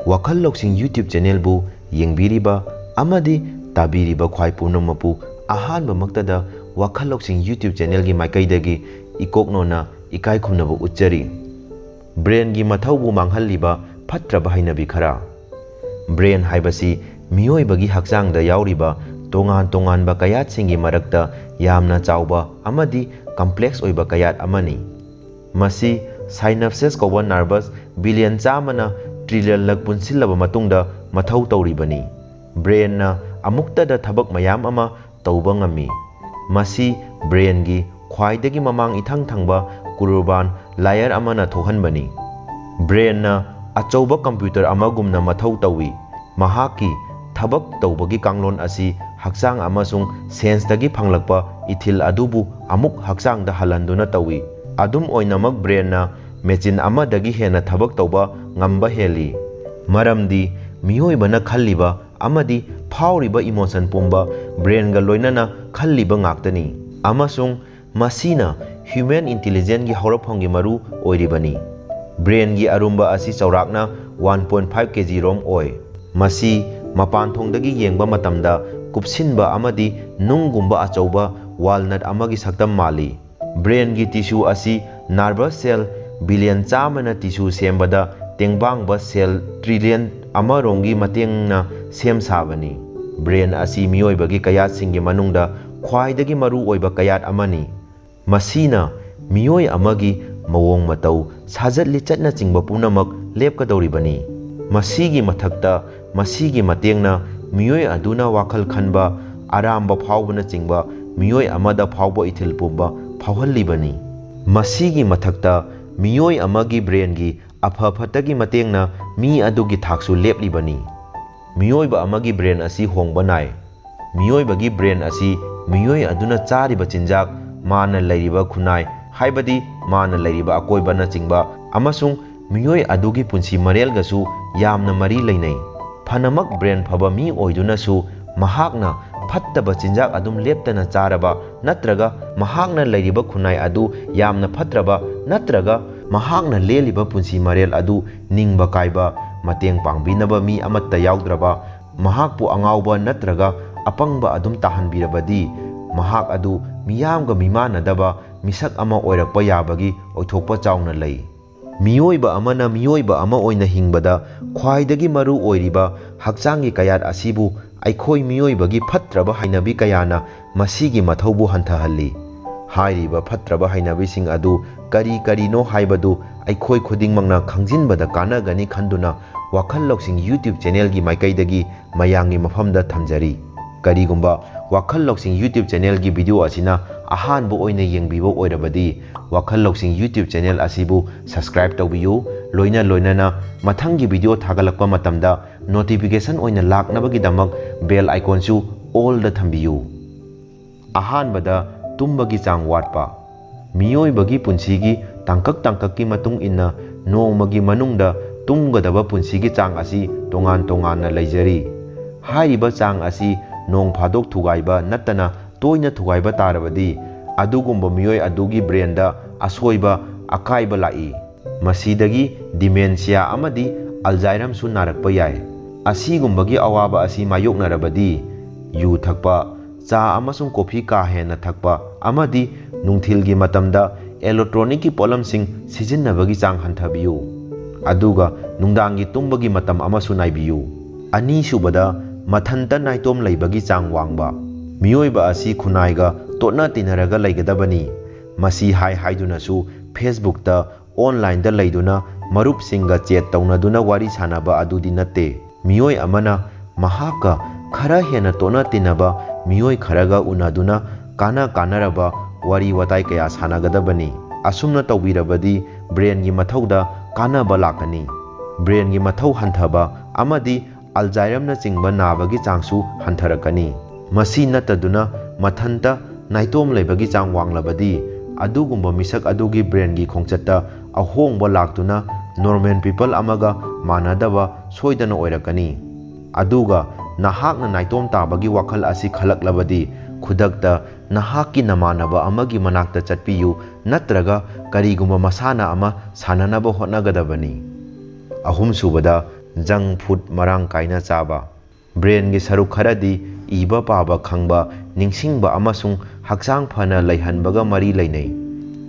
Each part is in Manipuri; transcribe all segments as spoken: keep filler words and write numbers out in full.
ꯋꯥꯈꯜ ꯂꯧꯁꯤꯡ YouTube ꯆꯦꯅꯦꯜꯕꯨ ꯌꯦꯡꯕꯤꯔꯤꯕ ꯑꯃꯗꯤ ꯇꯥꯕꯤꯔꯤꯕ ꯈ꯭ꯋꯥꯏ ꯄꯨꯝꯅꯃꯛꯄꯨ ꯑꯍꯥꯟꯕꯃꯛꯇꯗ ꯋꯥꯈꯜ ꯂꯧꯁꯤꯡ YouTube ꯆꯦꯅꯦꯜꯒꯤ ꯃꯥꯏꯀꯩꯗꯒꯤ ꯏꯀꯣꯛꯅꯣꯅ ꯏꯀꯥꯏ ꯈꯨꯝꯅꯕ ꯎꯠꯆꯔꯤ꯫ ꯕ꯭ꯔꯦꯟꯒꯤ ꯃꯊꯧꯕꯨ ꯃꯥꯡꯍꯜꯂꯤꯕ ꯐꯠꯇ꯭ꯔꯕ ꯍꯩꯅꯕꯤ ꯈꯔ꯫ ꯕ꯭ꯔꯦꯟ ꯍꯥꯏꯕꯁꯤ ꯃꯤꯑꯣꯏꯕꯒꯤ ꯍꯛꯆꯥꯡꯗ ꯌꯥꯎꯔꯤꯕ ꯇꯣꯉꯥꯟ ꯇꯣꯉꯥꯟꯕ ꯀꯌꯥꯠꯁꯤꯡꯒꯤ ꯃꯔꯛꯇ ꯌꯥꯝꯅ ꯆꯥꯎꯕ ꯑꯃꯗꯤ ꯀꯝꯄ꯭ꯂꯦꯛꯁ ꯑꯣꯏꯕ ꯀꯌꯥꯠ ꯑꯃꯅꯤ꯫ ꯃꯁꯤ ꯁꯥꯏꯅꯞꯁꯦꯁ ꯀꯧꯕ ꯅꯔꯚꯁ ꯕꯤꯂꯤꯌꯟ ꯆꯥꯝꯃꯅ ꯇ꯭ꯔꯤꯂꯤꯌꯟꯂꯛ ꯄꯨꯟꯁꯤꯜꯂꯕ ꯃꯇꯨꯡꯗ ꯃꯊꯧ ꯇꯧꯔꯤꯕꯅꯤ꯫ ꯕ꯭ꯔꯦꯟꯅ ꯑꯃꯨꯛꯇꯗ ꯊꯕꯛ ꯃꯌꯥꯝ ꯑꯃ ꯇꯧꯕ ꯉꯝꯃꯤ꯫ ꯃꯁꯤ ꯕ꯭ꯔꯦꯟꯒꯤ ꯈ꯭ꯋꯥꯏꯗꯒꯤ ꯃꯃꯥꯡ ꯏꯊꯪ ꯊꯪꯕ ꯀꯨꯔꯨꯔꯕꯥꯟ ꯂꯥꯌꯔ ꯑꯃꯅ ꯊꯣꯛꯍꯟꯕꯅꯤ꯫ ꯕ꯭ꯔꯦꯟꯅ ꯑꯆꯧꯕ ꯀꯝꯄ꯭ꯌꯨꯇꯔ ꯑꯃꯒꯨꯝꯅ ꯃꯊꯧ ꯇꯧꯏ꯫ ꯃꯍꯥꯛꯀꯤ ꯊꯕꯛ ꯇꯧꯕꯒꯤ ꯀꯥꯡꯂꯣꯟ ꯑꯁꯤ ꯍꯛꯆꯥꯡ ꯑꯃꯁꯨꯡ ꯁꯦꯟꯁꯇꯒꯤ ꯐꯪꯂꯛꯄ ꯏꯊꯤꯜ ꯑꯗꯨꯕꯨ ꯑꯃꯨꯛ ꯍꯛꯆꯥꯡꯗ ꯍꯜꯍꯟꯗꯨꯅ ꯇꯧꯏ꯫ ꯑꯗꯨꯝ ꯑꯣꯏꯅꯃꯛ, ꯕ꯭ꯔꯦꯟꯅ ꯃꯦꯆꯤꯟ ꯑꯃꯗꯒꯤ ꯍꯦꯟꯅ ꯊꯕꯛ ꯇꯧꯕ ꯉꯝꯕ ꯍꯦꯜꯂꯤ, ꯃꯔꯝꯗꯤ ꯃꯤꯑꯣꯏꯕꯅ ꯈꯜꯂꯤꯕ ꯑꯃꯗꯤ ꯐꯥꯎꯔꯤꯕ ꯏꯃꯣꯁꯟ ꯄꯨꯝꯕ ꯕ꯭ꯔꯦꯟꯒ ꯂꯣꯏꯅꯅ ꯈꯜꯂꯤꯕ ꯉꯥꯛꯇꯅꯤ, ꯑꯃꯁꯨꯡ ꯃꯁꯤꯅ ꯍ꯭ꯌꯨꯃꯦꯟ ꯏꯟꯇꯤꯂꯤꯖꯦꯟꯒꯤ ꯍꯧꯔꯛꯐꯝꯒꯤ ꯃꯔꯨ ꯑꯣꯏꯔꯤꯕꯅꯤ꯫ ꯕ꯭ꯔꯦꯟꯒꯤ ꯑꯔꯨꯝꯕ ꯑꯁꯤ ꯆꯥꯎꯔꯥꯛꯅ ꯋꯥꯟ ꯄꯣꯏꯟ ꯐꯥꯏꯚ ꯀꯦꯖꯤ ꯔꯣꯝ ꯑꯣꯏ꯫ ꯃꯁꯤ ꯃꯄꯥꯟ ꯊꯣꯡꯗꯒꯤ ꯌꯦꯡꯕ ꯃꯇꯝꯗ ꯀꯨꯞꯁꯤꯟꯕ ꯑꯃꯗꯤ ꯅꯨꯡꯒꯨꯝꯕ ꯑꯆꯧꯕ ꯋꯥꯜꯅꯠ ꯑꯃꯒꯤ ꯁꯛꯇꯝ ꯃꯥꯜꯂꯤ꯫ ꯕ꯭ꯔꯦꯟꯒꯤ ꯇꯤꯁꯨ ꯑꯁꯤ ꯅꯔꯚꯁ ꯁꯦꯜ ꯕꯤꯂꯤꯌꯟ ꯆꯥꯝꯃꯅ ꯇꯤꯁꯨ ꯁꯦꯝꯕꯗ ꯇꯦꯡꯕꯥꯡꯕ ꯁꯦꯜ ꯇ꯭ꯔꯤꯂꯤꯌꯟ ꯑꯃꯔꯣꯝꯒꯤ ꯃꯇꯦꯡꯅ ꯁꯦꯝ ꯁꯥꯕꯅꯤ꯫ ꯕ꯭ꯔꯦꯟ ꯑꯁꯤ ꯃꯤꯑꯣꯏꯕꯒꯤ ꯀꯌꯥꯠꯁꯤꯡꯒꯤ ꯃꯅꯨꯡꯗ ꯈ꯭ꯋꯥꯏꯗꯒꯤ ꯃꯔꯨ ꯑꯣꯏꯕ ꯀꯌꯥꯠ ꯑꯃꯅꯤ꯫ ꯃꯁꯤꯅ ꯃꯤꯑꯣꯏ ꯑꯃꯒꯤ ꯃꯑꯣꯡ ꯃꯇꯧ, ꯁꯥꯖꯠ ꯂꯤꯆꯠꯅꯆꯤꯡꯕ ꯄꯨꯝꯅꯃꯛ ꯂꯦꯞꯀꯗꯧꯔꯤꯕꯅꯤ꯫ ꯃꯁꯤꯒꯤ ꯃꯊꯛꯇ, ꯃꯁꯤꯒꯤ ꯃꯇꯦꯡꯅ ꯃꯤꯑꯣꯏ ꯑꯗꯨꯅ ꯋꯥꯈꯜ ꯈꯟꯕ, ꯑꯔꯥꯝꯕ ꯐꯥꯎꯕꯅꯆꯤꯡꯕ ꯃꯤꯑꯣꯏ ꯑꯃꯗ ꯐꯥꯎꯕ ꯏꯊꯤꯜ ꯄꯨꯝꯕ ꯐꯥꯎꯍꯜꯂꯤꯕꯅꯤ꯫ ꯃꯁꯤꯒꯤ ꯃꯊꯛꯇ, ꯃꯤꯑꯣꯏ ꯑꯃꯒꯤ ꯕ꯭ꯔꯦꯟꯒꯤ ꯑꯐ ꯐꯠꯇꯒꯤ ꯃꯇꯦꯡꯅ ꯃꯤ ꯑꯗꯨꯒꯤ ꯊꯥꯛꯁꯨ ꯂꯦꯞꯂꯤꯕꯅꯤ꯫ ꯃꯤꯑꯣꯏꯕ ꯑꯃꯒꯤ ꯕ꯭ꯔꯦꯟ ꯑꯁꯤ ꯍꯣꯡꯕ ꯅꯥꯏ꯫ ꯃꯤꯑꯣꯏꯕꯒꯤ ꯕ꯭ꯔꯦꯟ ꯑꯁꯤ ꯃꯤꯑꯣꯏ ꯑꯗꯨꯅ ꯆꯥꯔꯤꯕ ꯆꯤꯟꯖꯥꯛ, ꯃꯥꯅ ꯂꯩꯔꯤꯕ ꯈꯨꯟꯅꯥꯏ, ꯍꯥꯏꯕꯗꯤ ꯃꯥꯅ ꯂꯩꯔꯤꯕ ꯑꯀꯣꯏꯕꯅꯆꯤꯡꯕ, ꯑꯃꯁꯨꯡ ꯃꯤꯑꯣꯏ ꯑꯗꯨꯒꯤ ꯄꯨꯟꯁꯤ ꯃꯔꯦꯜꯒꯁꯨ ꯌꯥꯝꯅ ꯃꯔꯤ ꯂꯩꯅꯩ꯫ ꯐꯅꯃꯛ ꯕ꯭ꯔꯦꯟ ꯐꯕ ꯃꯤ ꯑꯣꯏꯗꯨꯅꯁꯨ, ꯃꯍꯥꯛꯅ ꯐꯠꯇꯕ ꯆꯤꯟꯖꯥꯛ ꯑꯗꯨꯝ ꯂꯦꯞꯇꯅ ꯆꯥꯔꯕ, ꯅꯠꯇ꯭ꯔꯒ ꯃꯍꯥꯛꯅ ꯂꯩꯔꯤꯕ ꯈꯨꯟꯅꯥꯏ ꯑꯗꯨ ꯌꯥꯝꯅ ꯐꯠꯇ꯭ꯔꯕ, ꯅꯠꯇ꯭ꯔꯒ ꯃꯍꯥꯛꯅ ꯂꯦꯜꯂꯤꯕ ꯄꯨꯟꯁꯤ ꯃꯔꯦꯜ ꯑꯗꯨ ꯅꯤꯡꯕ ꯀꯥꯏꯕ, ꯃꯇꯦꯡ ꯄꯥꯡꯕꯤꯅꯕ ꯃꯤ ꯑꯃꯠꯇ ꯌꯥꯎꯗ꯭ꯔꯕ, ꯃꯍꯥꯛꯄꯨ ꯑꯉꯥꯎꯕ ꯅꯠꯇ꯭ꯔꯒ ꯑꯄꯪꯕ ꯑꯗꯨꯝ ꯇꯥꯍꯟꯕꯤꯔꯕꯗꯤ, ꯃꯍꯥꯛ ꯑꯗꯨ ꯃꯤꯌꯥꯝꯒ ꯃꯤꯃꯥꯟꯅꯗꯕ ꯃꯤꯁꯛ ꯑꯃ ꯑꯣꯏꯔꯛꯄ ꯌꯥꯕꯒꯤ ꯑꯣꯏꯊꯣꯛꯄ ꯆꯥꯎꯅ ꯂꯩ꯫ ꯃꯤꯑꯣꯏꯕ ꯑꯃꯅ ꯃꯤꯑꯣꯏꯕ ꯑꯃ ꯑꯣꯏꯅ ꯍꯤꯡꯕꯗ ꯈ꯭ꯋꯥꯏꯗꯒꯤ ꯃꯔꯨ ꯑꯣꯏꯔꯤꯕ ꯍꯛꯆꯥꯡꯒꯤ ꯀꯌꯥꯠ ꯑꯁꯤꯕꯨ ꯑꯩꯈꯣꯏ ꯃꯤꯑꯣꯏꯕꯒꯤ ꯐꯠꯇ꯭ꯔꯕ ꯍꯩꯅꯕꯤ ꯀꯌꯥꯅ ꯃꯁꯤꯒꯤ ꯃꯊꯧꯕꯨ ꯍꯟꯊꯍꯜꯂꯤ꯫ ꯍꯥꯏꯔꯤꯕ ꯐꯠꯇ꯭ꯔꯕ ꯍꯩꯅꯕꯤꯁꯤꯡ ꯑꯗꯨ ꯀꯔꯤ ꯀꯔꯤꯅꯣ ꯍꯥꯏꯕꯗꯨ ꯑꯩꯈꯣꯏ ꯈꯨꯗꯤꯡꯃꯛꯅ ꯈꯪꯖꯤꯟꯕꯗ ꯀꯥꯟꯅꯒꯅꯤ ꯈꯟꯗꯨꯅ ꯋꯥꯈꯜ ꯂꯧꯁꯤꯡ YouTube ꯆꯦꯅꯦꯜꯒꯤ ꯃꯥꯏꯀꯩꯗꯒꯤ ꯃꯌꯥꯝꯒꯤ ꯃꯐꯝꯗ ꯊꯝꯖꯔꯤ꯫ ꯀꯔꯤꯒꯨꯝꯕ ꯋꯥꯈꯜ ꯂꯧꯁꯤꯡ YouTube ꯆꯦꯅꯦꯜꯒꯤ ꯚꯤꯗꯤꯑꯣ ꯑꯁꯤꯅ ꯑꯍꯥꯟꯕ ꯑꯣꯏꯅ ꯌꯦꯡꯕꯤꯕ ꯑꯣꯏꯔꯕꯗꯤ, ꯋꯥꯈꯜ ꯂꯧꯁꯤꯡ YouTube ꯆꯦꯅꯦꯜ ꯑꯁꯤꯕꯨ subscribe ꯇꯧꯕꯤꯌꯨ꯫ ꯂꯣꯏꯅ ꯂꯣꯏꯅꯅ ꯃꯊꯪꯒꯤ ꯚꯤꯗꯤꯑꯣ ꯊꯥꯒꯠꯂꯛꯄ ꯃꯇꯝꯗ notification ꯑꯣꯏꯅ ꯂꯥꯛꯅꯕꯒꯤꯗꯃꯛ bell iconꯁꯨ allꯗ ꯊꯝꯕꯤꯌꯨ꯫ ꯑꯍꯥꯟꯕꯗ, ꯇꯨꯝꯕꯒꯤ ꯆꯥꯡ ꯋꯥꯠꯄ꯫ ꯃꯤꯑꯣꯏꯕꯒꯤ ꯄꯨꯟꯁꯤꯒꯤ ꯇꯥꯡꯀꯛ ꯇꯥꯡꯀꯛꯀꯤ ꯃꯇꯨꯡ ꯏꯟꯅ ꯅꯣꯡꯃꯒꯤ ꯃꯅꯨꯡꯗ ꯇꯨꯝꯒꯗꯕ ꯄꯨꯟꯁꯤꯒꯤ ꯆꯥꯡ ꯑꯁꯤ ꯇꯣꯉꯥꯟ ꯇꯣꯉꯥꯟꯅ ꯂꯩꯖꯔꯤ꯫ ꯍꯥꯏꯔꯤꯕ ꯆꯥꯡ ꯑꯁꯤ ꯅꯣꯡ ꯐꯥꯗꯣꯛ ꯊꯨꯒꯥꯏꯕ ꯅꯠꯇꯅ ꯇꯣꯏꯅ ꯊꯨꯒꯥꯏꯕ ꯇꯥꯔꯕꯗꯤ, ꯑꯗꯨꯒꯨꯝꯕ ꯃꯤꯑꯣꯏ ꯑꯗꯨꯒꯤ brainꯗ ꯑꯁꯣꯏꯕ, ꯑꯀꯥꯏꯕ ꯂꯥꯛꯏ꯫ ꯃꯁꯤꯗꯒꯤ dementia ꯑꯃꯗꯤ Alzheimerꯁꯨ ꯅꯥꯔꯛꯄ ꯌꯥꯏ꯫ ꯑꯁꯤꯒꯨꯝꯕꯒꯤ ꯑꯋꯥꯕ ꯑꯁꯤ ꯃꯥꯌꯣꯛꯅꯔꯕꯗꯤ, ꯌꯨ ꯊꯛꯄ, ꯆꯥ ꯑꯃꯁꯨꯡ ꯀꯣꯐꯤ ꯀꯥ ꯍꯦꯟꯅ ꯊꯛꯄ ꯑꯃꯗꯤ ꯅꯨꯡꯊꯤꯜꯒꯤ ꯃꯇꯝꯗ electronicꯀꯤ ꯄꯣꯠꯂꯝꯁꯤꯡ ꯁꯤꯖꯤꯟꯅꯕꯒꯤ ꯆꯥꯡ ꯍꯟꯊꯕꯤꯌꯨ꯫ ꯑꯗꯨꯒ ꯅꯨꯡꯗꯥꯡꯒꯤ ꯇꯨꯝꯕꯒꯤ ꯃꯇꯝ ꯑꯃꯁꯨ ꯅꯥꯏꯕꯤꯌꯨ꯫ ꯑꯅꯤꯁꯨꯕꯗ, ꯃꯊꯟꯇ ꯅꯥꯏꯇꯣꯝ ꯂꯩꯕꯒꯤ ꯆꯥꯡ ꯋꯥꯡꯕ꯫ ꯃꯤꯑꯣꯏꯕ ꯑꯁꯤ ꯈꯨꯟꯅꯥꯏꯒ ꯇꯣꯠꯅ ꯇꯤꯟꯅꯔꯒ ꯂꯩꯒꯗꯕꯅꯤ꯫ ꯃꯁꯤ ꯍꯥꯏ ꯍꯥꯏꯗꯨꯅꯁꯨ Facebookꯇ, onlineꯗ ꯂꯩꯗꯨꯅ ꯃꯔꯨꯞꯁꯤꯡꯒ chat ꯇꯧꯅꯗꯨꯅ ꯋꯥꯔꯤ ꯁꯥꯟꯅꯕ ꯑꯗꯨꯗꯤ ꯅꯠꯇꯦ꯫ ꯃꯤꯑꯣꯏ ꯑꯃꯅ ꯃꯍꯥꯛꯀ ꯈꯔ ꯍꯦꯟꯅ ꯇꯣꯠꯅ ꯇꯤꯟꯅꯕ ꯃꯤꯑꯣꯏ ꯈꯔꯒ ꯎꯅꯗꯨꯅ ꯀꯥꯟꯅ ꯀꯥꯟꯅꯔꯕ ꯋꯥꯔꯤ ꯋꯥꯇꯥꯏ ꯀꯌꯥ ꯁꯥꯟꯅꯒꯗꯕꯅꯤ꯫ ꯑꯁꯨꯝꯅ ꯇꯧꯕꯤꯔꯕꯗꯤ brainꯒꯤ ꯃꯊꯧꯗ ꯀꯥꯟꯅꯕ ꯂꯥꯛꯀꯅꯤ꯫ Brainꯒꯤ ꯃꯊꯧ ꯍꯟꯊꯕ ꯑꯃꯗꯤ Alzheimerꯅꯆꯤꯡꯕ ꯅꯥꯕꯒꯤ ꯆꯥꯡꯁꯨ ꯍꯟꯊꯔꯛꯀꯅꯤ꯫ ꯃꯁꯤ ꯅꯠꯇꯗꯨꯅ ꯃꯊꯟꯇ ꯅꯥꯏꯇꯣꯝ ꯂꯩꯕꯒꯤ ꯆꯥꯡ ꯋꯥꯡꯂꯕꯗꯤ, ꯑꯗꯨꯒꯨꯝꯕ ꯃꯤꯁꯛ ꯑꯗꯨꯒꯤ brainꯒꯤ ꯈꯣꯡꯆꯠꯇ ꯑꯍꯣꯡꯕ ꯂꯥꯛꯇꯨꯅ normal people ꯑꯃꯒ ꯃꯥꯟꯅꯗꯕ ꯁꯣꯏꯗꯅ ꯑꯣꯏꯔꯛꯀꯅꯤ꯫ ꯑꯗꯨꯒ ꯅꯍꯥꯛꯅ ꯅꯥꯏꯇꯣꯝ ꯇꯥꯕꯒꯤ ꯋꯥꯈꯜ ꯑꯁꯤ ꯈꯜꯂꯛꯂꯕꯗꯤ, ꯈꯨꯗꯛꯇ ꯅꯍꯥꯛꯀꯤ ꯅꯃꯥꯟꯅꯕ ꯑꯃꯒꯤ ꯃꯅꯥꯛꯇ ꯆꯠꯄꯤꯌꯨ ꯅꯠꯇ꯭ꯔꯒ ꯀꯔꯤꯒꯨꯝꯕ ꯃꯁꯥꯟꯅ ꯑꯃ ꯁꯥꯟꯅꯅꯕ ꯍꯣꯠꯅꯒꯗꯕꯅꯤ꯫ ꯑꯍꯨꯝꯁꯨꯕꯗ, ꯖꯪ ꯐꯨꯗ ꯃꯔꯥꯡ ꯀꯥꯏꯅ ꯆꯥꯕ꯫ ꯕ꯭ꯔꯦꯟꯒꯤ ꯁꯔꯨꯛ ꯈꯔꯗꯤ ꯏꯕ ꯄꯥꯕ ꯈꯪꯕ, ꯅꯤꯡꯁꯤꯡꯕ ꯑꯃꯁꯨꯡ ꯍꯛꯆꯥꯡ ꯐꯅ ꯂꯩꯍꯟꯕꯒ ꯃꯔꯤ ꯂꯩꯅꯩ꯫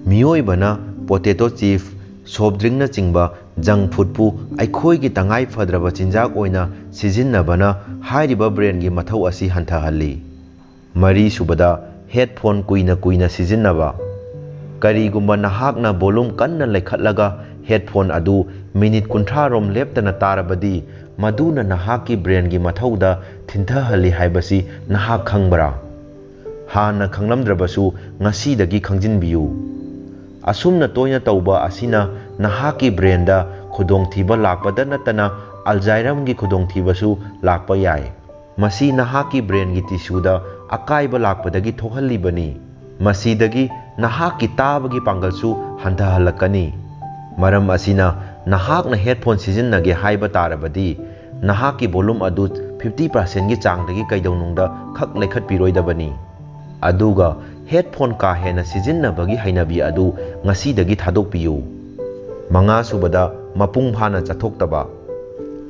ꯃꯤꯑꯣꯏꯕꯅ ꯄꯣꯇꯦꯇꯣ ꯆꯤꯞꯁ, ꯁꯣꯐ ꯗ꯭ꯔꯤꯡꯅꯆꯤꯡꯕ ꯖꯪ ꯐꯨꯗꯄꯨ ꯑꯩꯈꯣꯏꯒꯤ ꯇꯉꯥꯏ ꯐꯗ꯭ꯔꯕ ꯆꯤꯟꯖꯥꯛ ꯑꯣꯏꯅ ꯁꯤꯖꯤꯟꯅꯕꯅ ꯍꯥꯏꯔꯤꯕ ꯕ꯭ꯔꯦꯟꯒꯤ ꯃꯊꯧ ꯑꯁꯤ ꯍꯟꯊꯍꯜꯂꯤ꯫ ꯃꯔꯤꯁꯨꯕꯗ, ꯍꯦꯗꯐꯣꯟ ꯀꯨꯏꯅ ꯀꯨꯏꯅ ꯁꯤꯖꯤꯟꯅꯕ꯫ ꯀꯔꯤꯒꯨꯝꯕ ꯅꯍꯥꯛꯅ ꯚꯣꯂꯨꯝ ꯀꯟꯅ ꯂꯩꯈꯠꯂꯒ ꯍꯦꯗꯐꯣꯟ ꯑꯗꯨ ꯃꯤꯅꯤꯠ ꯀꯨꯟꯊ꯭ꯔꯥ ꯔꯣꯝ ꯂꯦꯞꯇꯅ ꯇꯥꯔꯕꯗꯤ, ꯃꯗꯨꯅ ꯅꯍꯥꯛꯀꯤ ꯕ꯭ꯔꯦꯟꯒꯤ ꯃꯊꯧꯗ ꯊꯤꯟꯊꯍꯜꯂꯤ ꯍꯥꯏꯕꯁꯤ ꯅꯍꯥꯛ ꯈꯪꯕ꯭ꯔꯥ? ꯍꯥꯟꯅ ꯈꯪꯂꯝꯗ꯭ꯔꯕꯁꯨ ꯉꯁꯤꯗꯒꯤ ꯈꯪꯖꯤꯟꯕꯤꯌꯨ꯫ ꯑꯁꯨꯝꯅ ꯇꯣꯏꯅ ꯇꯧꯕ ꯑꯁꯤꯅ ꯅꯍꯥꯛꯀꯤ ꯕ꯭ꯔꯦꯟꯗ ꯈꯨꯗꯣꯡꯊꯤꯕ ꯂꯥꯛꯄꯗ ꯅꯠꯇꯅ ꯑꯜꯖꯥꯏꯔꯝꯒꯤ ꯈꯨꯗꯣꯡꯊꯤꯕꯁꯨ ꯂꯥꯛꯄ ꯌꯥꯏ꯫ ꯃꯁꯤ ꯅꯍꯥꯛꯀꯤ ꯕ꯭ꯔꯦꯟꯒꯤ ꯇꯤꯁꯨꯗ ꯑꯀꯥꯏꯕ ꯂꯥꯛꯄꯗꯒꯤ ꯊꯣꯛꯍꯜꯂꯤꯕꯅꯤ꯫ ꯃꯁꯤꯗꯒꯤ ꯅꯍꯥꯛꯀꯤ ꯇꯥꯕꯒꯤ ꯄꯥꯡꯒꯜꯁꯨ ꯍꯟꯊꯍꯜꯂꯛꯀꯅꯤ꯫ ꯃꯔꯝ ꯑꯁꯤꯅ, ꯅꯍꯥꯛꯅ ꯍꯦꯗꯐꯣꯟ ꯁꯤꯖꯤꯟꯅꯒꯦ ꯍꯥꯏꯕ ꯇꯥꯔꯕꯗꯤ, ꯅꯍꯥꯛꯀꯤ ꯚꯣꯂꯨꯝ ꯑꯗꯨ ꯐꯤꯐꯇꯤ ꯄꯥꯔꯁꯦꯟꯒꯤ ꯆꯥꯡꯗꯒꯤ ꯀꯩꯗꯧꯅꯨꯡꯗ ꯈꯛ ꯂꯩꯈꯠꯄꯤꯔꯣꯏꯗꯕꯅꯤ꯫ ꯑꯗꯨꯒ ꯍꯦꯗꯐꯣꯟ ꯀꯥ ꯍꯦꯟꯅ ꯁꯤꯖꯤꯟꯅꯕꯒꯤ ꯍꯩꯅꯕꯤ ꯑꯗꯨ ꯉꯁꯤꯗꯒꯤ ꯊꯥꯗꯣꯛꯄꯤꯌꯨ꯫ ꯃꯉꯥꯁꯨꯕꯗ, ꯃꯄꯨꯡ ꯐꯥꯅ ꯆꯠꯊꯣꯛꯇꯕ꯫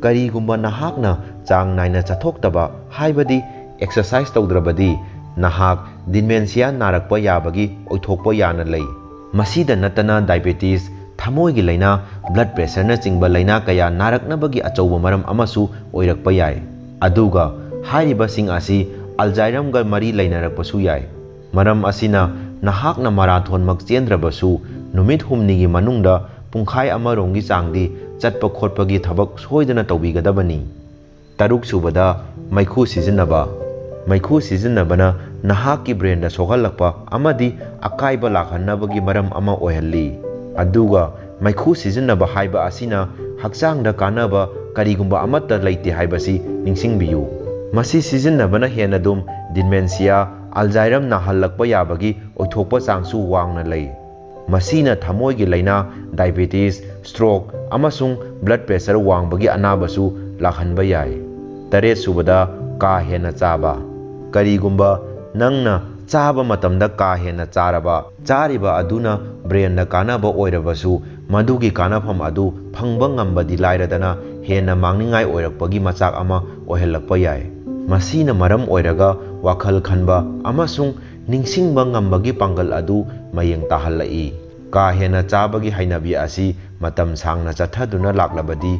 ꯀꯔꯤꯒꯨꯝꯕ ꯅꯍꯥꯛꯅ ꯆꯥꯡ ꯅꯥꯏꯅ ꯆꯠꯊꯣꯛꯇꯕ, ꯍꯥꯏꯕꯗꯤ ꯑꯦꯛꯁꯔꯁꯥꯏꯁ ꯇꯧꯗ꯭ꯔꯕꯗꯤ, ꯅꯍꯥꯛ ꯗꯤꯃꯦꯟꯁꯤꯌꯥ ꯅꯥꯔꯛꯄ ꯌꯥꯕꯒꯤ ꯑꯣꯏꯊꯣꯛꯄ ꯌꯥꯅ ꯂꯩ꯫ ꯃꯁꯤꯗ ꯅꯠꯇꯅ ꯗꯥꯏꯕꯦꯇꯤꯁ, ꯊꯃꯣꯏꯒꯤ ꯂꯥꯏꯅꯥ, ꯕ꯭ꯂꯗ ꯄ꯭ꯔꯦꯁꯔꯅꯆꯤꯡꯕ ꯂꯥꯏꯅꯥ ꯀꯌꯥ ꯅꯥꯔꯛꯅꯕꯒꯤ ꯑꯆꯧꯕ ꯃꯔꯝ ꯑꯃꯁꯨ ꯑꯣꯏꯔꯛꯄ ꯌꯥꯏ꯫ ꯑꯗꯨꯒ ꯍꯥꯏꯔꯤꯕꯁꯤꯡ ꯑꯁꯤ ꯑꯜꯖꯥꯏꯔꯝꯒ ꯃꯔꯤ ꯂꯩꯅꯔꯛꯄꯁꯨ ꯌꯥꯏ꯫ ꯃꯔꯝ ꯑꯁꯤꯅ, ꯅꯍꯥꯛꯅ ꯃꯔꯥꯊꯣꯟꯃꯛ ꯆꯦꯟꯗ꯭ꯔꯕꯁꯨ, ꯅꯨꯃꯤꯠ ꯍꯨꯝꯅꯤꯒꯤ ꯃꯅꯨꯡꯗ ꯄꯨꯡꯈꯥꯏ ꯑꯃꯔꯣꯝꯒꯤ ꯆꯥꯡꯗꯤ ꯆꯠꯄ ꯈꯣꯠꯄꯒꯤ ꯊꯕꯛ ꯁꯣꯏꯗꯅ ꯇꯧꯕꯤꯒꯗꯕꯅꯤ꯫ ꯇꯔꯨꯛꯁꯨꯕꯗ, ꯃꯩꯈꯨ ꯁꯤꯖꯤꯟꯅꯕ꯫ ꯃꯩꯈꯨ ꯁꯤꯖꯤꯟꯅꯕꯅ ꯅꯍꯥꯛꯀꯤ ꯕ꯭ꯔꯦꯟꯗ ꯁꯣꯛꯍꯜꯂꯛꯄ ꯑꯃꯗꯤ ꯑꯀꯥꯏꯕ ꯂꯥꯛꯍꯟꯅꯕꯒꯤ ꯃꯔꯝ ꯑꯃ ꯑꯣꯏꯍꯜꯂꯤ꯫ ꯑꯗꯨꯒ ꯃꯩꯈꯨ ꯁꯤꯖꯤꯟꯅꯕ ꯍꯥꯏꯕ ꯑꯁꯤꯅ ꯍꯛꯆꯥꯡꯗ ꯀꯥꯟꯅꯕ ꯀꯔꯤꯒꯨꯝꯕ ꯑꯃꯠꯇ ꯂꯩꯇꯦ ꯍꯥꯏꯕꯁꯤ ꯅꯤꯡꯁꯤꯡꯕꯤꯌꯨ꯫ ꯃꯁꯤ ꯁꯤꯖꯤꯟꯅꯕꯅ ꯍꯦꯟꯅ ꯑꯗꯨꯝ ꯗꯤꯃꯦꯟꯁꯤꯌꯥ, ꯑꯜꯖꯥꯏꯔꯝ ꯅꯥꯍꯜꯂꯛꯄ ꯌꯥꯕꯒꯤ ꯑꯣꯏꯊꯣꯛꯄ ꯆꯥꯡꯁꯨ ꯋꯥꯡꯅ ꯂꯩ꯫ ꯃꯁꯤꯅ ꯊꯃꯣꯏꯒꯤ ꯂꯥꯏꯅꯥ, ꯗꯥꯏꯕꯦꯇꯤꯁ, ꯁ꯭ꯇ꯭ꯔꯣꯛ ꯑꯃꯁꯨꯡ ꯕ꯭ꯂꯗ ꯄ꯭ꯔꯦꯁꯔ ꯋꯥꯡꯕꯒꯤ ꯑꯅꯥꯕꯁꯨ ꯂꯥꯛꯍꯟꯕ ꯌꯥꯏ꯫ ꯇꯔꯦꯠꯁꯨꯕꯗ, ꯀꯥ ꯍꯦꯟꯅ ꯆꯥꯕ꯫ ꯀꯔꯤꯒꯨꯝꯕ ꯅꯪꯅ ꯆꯥꯕ ꯃꯇꯝꯗ ꯀꯥ ꯍꯦꯟꯅ ꯆꯥꯔꯕ, ꯆꯥꯔꯤꯕ ꯑꯗꯨꯅ ꯕ꯭ꯔꯦꯟꯗ ꯀꯥꯟꯅꯕ ꯑꯣꯏꯔꯕꯁꯨ, ꯃꯗꯨꯒꯤ ꯀꯥꯟꯅꯐꯝ ꯑꯗꯨ ꯐꯪꯕ ꯉꯝꯕꯗꯤ ꯂꯥꯏꯔꯗꯅ ꯍꯦꯟꯅ ꯃꯥꯡꯅꯤꯡꯉꯥꯏ ꯑꯣꯏꯔꯛꯄꯒꯤ ꯃꯆꯥꯛ ꯑꯃ ꯑꯣꯏꯍꯜꯂꯛꯄ ꯌꯥꯏ꯫ ꯃꯁꯤꯅ ꯃꯔꯝ ꯑꯣꯏꯔꯒ ꯋꯥꯈꯜ ꯈꯟꯕ ꯑꯃꯁꯨꯡ ꯅꯤꯡꯁꯤꯡꯕ ꯉꯝꯕꯒꯤ ꯄꯥꯡꯒꯜ ꯑꯗꯨ ꯃꯌꯦꯡ ꯇꯥꯍꯜꯂꯛꯏ꯫ ꯀꯥ ꯍꯦꯟꯅ ꯆꯥꯕꯒꯤ ꯍꯩꯅꯕꯤ ꯑꯁꯤ ꯃꯇꯝ ꯁꯥꯡꯅ ꯆꯠꯊꯗꯨꯅ ꯂꯥꯛꯂꯕꯗꯤ,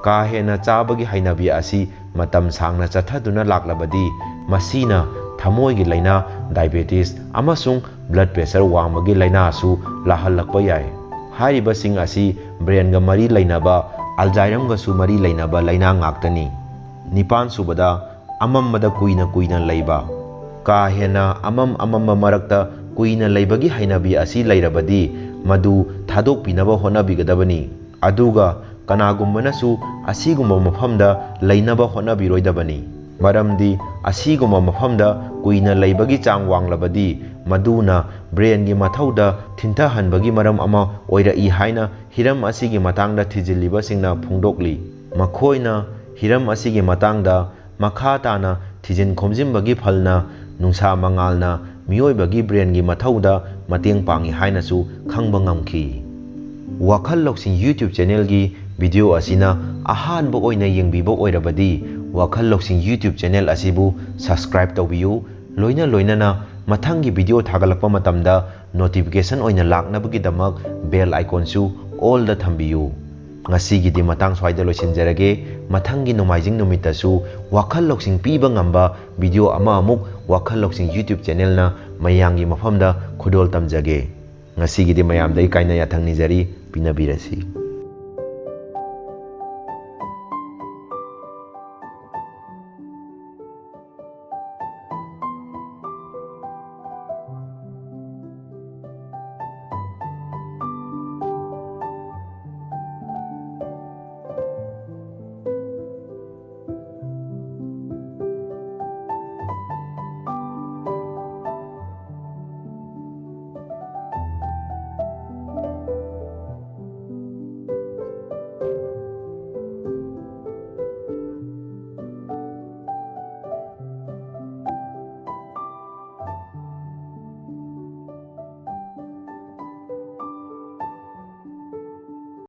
ꯀꯥ ꯍꯦꯟꯅ ꯆꯥꯕꯒꯤ ꯍꯩꯅꯕꯤ ꯑꯁꯤ ꯃꯇꯝ ꯁꯥꯡꯅ ꯆꯠꯊꯗꯨꯅ ꯂꯥꯛꯂꯕꯗꯤ, ꯃꯁꯤꯅ ꯊꯃꯣꯏꯒꯤ ꯂꯥꯏꯅꯥ, ꯗꯥꯏꯕꯦꯇꯤꯁ ꯑꯃꯁꯨꯡ ꯕ꯭ꯂꯗ ꯄ꯭ꯔꯦꯁꯔ ꯋꯥꯡꯕꯒꯤ ꯂꯥꯏꯅꯥꯁꯨ ꯂꯥꯛꯍꯜꯂꯛꯄ ꯌꯥꯏ꯫ ꯍꯥꯏꯔꯤꯕꯁꯤꯡ ꯑꯁꯤ ꯕ꯭ꯔꯦꯟꯒ ꯃꯔꯤ ꯂꯩꯅꯕ, ꯑꯜꯖꯥꯏꯔꯝꯒꯁꯨ ꯃꯔꯤ ꯂꯩꯅꯕ ꯂꯥꯏꯅꯥ ꯉꯥꯛꯇꯅꯤ꯫ ꯅꯤꯄꯥꯟ ꯁꯨꯕꯗ, ꯑꯃꯝꯕꯗ ꯀꯨꯏꯅ ꯀꯨꯏꯅ ꯂꯩꯕ꯫ ꯀꯥ ꯍꯦꯟꯅ ꯑꯃꯝ ꯑꯃꯝꯕ ꯃꯔꯛꯇ ꯀꯨꯏꯅ ꯂꯩꯕꯒꯤ ꯍꯩꯅꯕꯤ ꯑꯁꯤ ꯂꯩꯔꯕꯗꯤ, ꯃꯗꯨ ꯊꯥꯗꯣꯛꯄꯤꯅꯕ ꯍꯣꯠꯅꯕꯤꯒꯗꯕꯅꯤ꯫ ꯑꯗꯨꯒ ꯀꯅꯥꯒꯨꯝꯕꯅꯁꯨ ꯑꯁꯤꯒꯨꯝꯕ ꯃꯐꯝꯗ ꯂꯩꯅꯕ ꯍꯣꯠꯅꯕꯤꯔꯣꯏꯗꯕꯅꯤ, ꯃꯔꯝꯗꯤ ꯑꯁꯤꯒꯨꯝꯕ ꯃꯐꯝꯗ ꯀꯨꯏꯅ ꯂꯩꯕꯒꯤ ꯆꯥꯡ ꯋꯥꯡꯂꯕꯗꯤ, ꯃꯗꯨꯅ ꯕ꯭ꯔꯦꯟꯒꯤ ꯃꯊꯧꯗ ꯊꯤꯟꯊꯍꯟꯕꯒꯤ ꯃꯔꯝ ꯑꯃ ꯑꯣꯏꯔꯛꯏ ꯍꯥꯏꯅ ꯍꯤꯔꯝ ꯑꯁꯤꯒꯤ ꯃꯇꯥꯡꯗ ꯊꯤꯖꯤꯜꯂꯤꯕꯁꯤꯡꯅ ꯐꯣꯡꯗꯣꯛꯂꯤ꯫ ꯃꯈꯣꯏꯅ ꯍꯤꯔꯝ ꯑꯁꯤꯒꯤ ꯃꯇꯥꯡꯗ ꯃꯈꯥ ꯇꯥꯅ ꯊꯤꯖꯤꯟ ꯈꯣꯝꯖꯤꯟꯕꯒꯤ ꯐꯜꯅ ꯅꯨꯡꯁꯥ ꯃꯉꯥꯜꯅ ꯃꯤꯑꯣꯏꯕꯒꯤ ꯕ꯭ꯔꯦꯟꯒꯤ ꯃꯊꯧꯗ ꯃꯇꯦꯡ ꯄꯥꯡꯏ ꯍꯥꯏꯅꯁꯨ ꯈꯪꯕ ꯉꯝꯈꯤ꯫ ꯋꯥꯈꯜ ꯂꯧꯁꯤꯡ YouTube ꯆꯦꯅꯦꯜꯒꯤ ꯚꯤꯗꯤꯑꯣ ꯑꯁꯤꯅ ꯑꯍꯥꯟꯕ ꯑꯣꯏꯅ ꯌꯦꯡꯕꯤꯕ ꯑꯣꯏꯔꯕꯗꯤ, ꯋꯥꯈꯜ ꯂꯧꯁꯤꯡ YouTube ꯆꯦꯅꯦꯜ ꯑꯁꯤꯕꯨ subscribe ꯇꯧꯕꯤꯌꯨ꯫ ꯂꯣꯏꯅ ꯂꯣꯏꯅꯅ ꯃꯊꯪꯒꯤ ꯚꯤꯗꯤꯑꯣ ꯊꯥꯒꯠꯂꯛꯄ ꯃꯇꯝꯗ notification ꯑꯣꯏꯅ ꯂꯥꯛꯅꯕꯒꯤꯗꯃꯛ bell iconꯁꯨ allꯗ ꯊꯝꯕꯤꯌꯨ꯫ ꯉꯁꯤꯒꯤꯗꯤ ꯃꯇꯥꯡ ꯁ꯭ꯋꯥꯏꯗ ꯂꯣꯏꯁꯤꯟꯖꯔꯒꯦ꯫ ꯃꯊꯪꯒꯤ ꯅꯣꯡꯃꯥꯏꯖꯤꯡ ꯅꯨꯃꯤꯠꯇꯁꯨ ꯋꯥꯈꯜ ꯂꯧꯁꯤꯡ ꯄꯤꯕ ꯉꯝꯕ ꯚꯤꯗꯤꯑꯣ ꯑꯃ ꯑꯃꯨꯛ ꯋꯥꯈꯜ ꯂꯧꯁꯤꯡ YouTube ꯆꯦꯅꯦꯜꯅ ꯃꯌꯥꯝꯒꯤ ꯃꯐꯝꯗ ꯈꯨꯗꯣꯜ ꯇꯝꯖꯒꯦ꯫ ꯉꯁꯤꯒꯤꯗꯤ ꯃꯌꯥꯝꯗ ꯑꯩ ꯀꯥꯏꯅ ꯌꯥꯊꯪ ꯅꯤꯖꯔꯤ, ꯄꯤꯅꯕꯤꯔꯁꯤ꯫